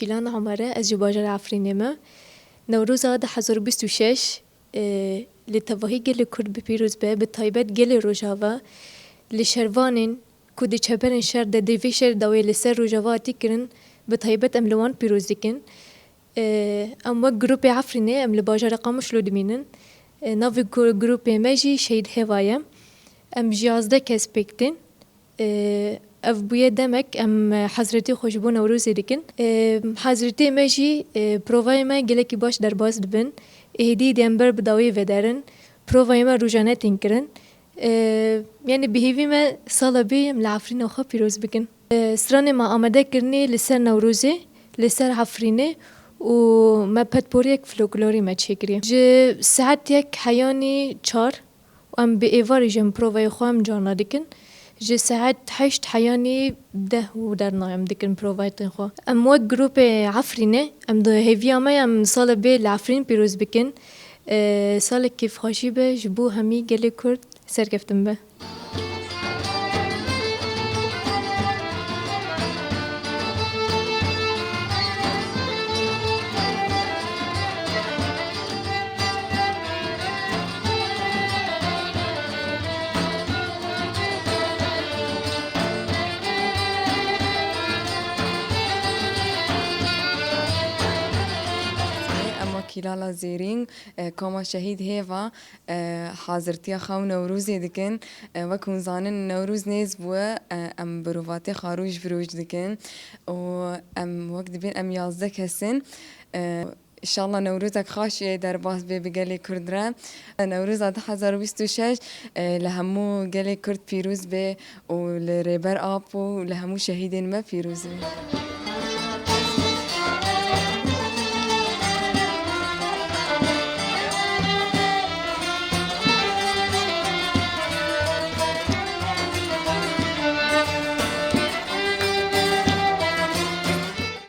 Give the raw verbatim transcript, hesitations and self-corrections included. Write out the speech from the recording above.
Kîlan Omer e, ez ji bajarê Efrînê me. Newroza du hezar û bîst û şeş, e, li tevahî gelê Kurd bi pîroz be, bi taybet gelê Rojava. Li şervanên ku di çeperên şer de dê vê şer dawê li ser Rojava hatî kirin, bi taybet em li wan pîroz dikin. E, em wek grûpê Efrînê, em li bajarê Qamişlo dimînin. E, navê gru-, grûpê me jî Şehîd Hêva ye. Em ji yazdeh kes pêk tên. Ev bûye demek em hezretî xwe ji bo Newrozê dikin. Hezretiyê me jî, provayê me gelekî baş derbas dibin. Êdî dê em ber bi dawiyê vederin. Provayê me rojane tên kirin. Yanî bi hêvî me sala bê em li Efrîna xwe pîroz bikin. Stranê me amade kirinê li ser Newrozê, li ser Efrînê û me petporiyek folklorî me çêkirî. Ji saet yek heyanî çar, Em bi êvarî jî em provayê xwe em carna dikin. Ji saet heşt heyanî deh û derna em dikin provayê tên xwe. Em wek grûpê Efrînê, em di hêviya me em sala bê li Efrîn pîroz bikin. Salek kêfxweşî be ji bo hemî gelê Kurd, serkeftin be. Ema Kîlala Zêrîn, e, koma Şehîd Hêva, e, hazirtiya xew Newrozê dikin. E, wek hûn zanin, Newroz nêz bûye, e, em bi rovatê xwe roj bi roj dikin û em wek dibên em yazdeh kes in. E, Înşallah Newrozek xweş ê derbas bê bi gelê Kurd re. Newroza du hezar û bîst û şeş, e, li hemû gelê Kurd pîroz bê û li Rêber Apo û li hemû şehîdên me pîroz bê.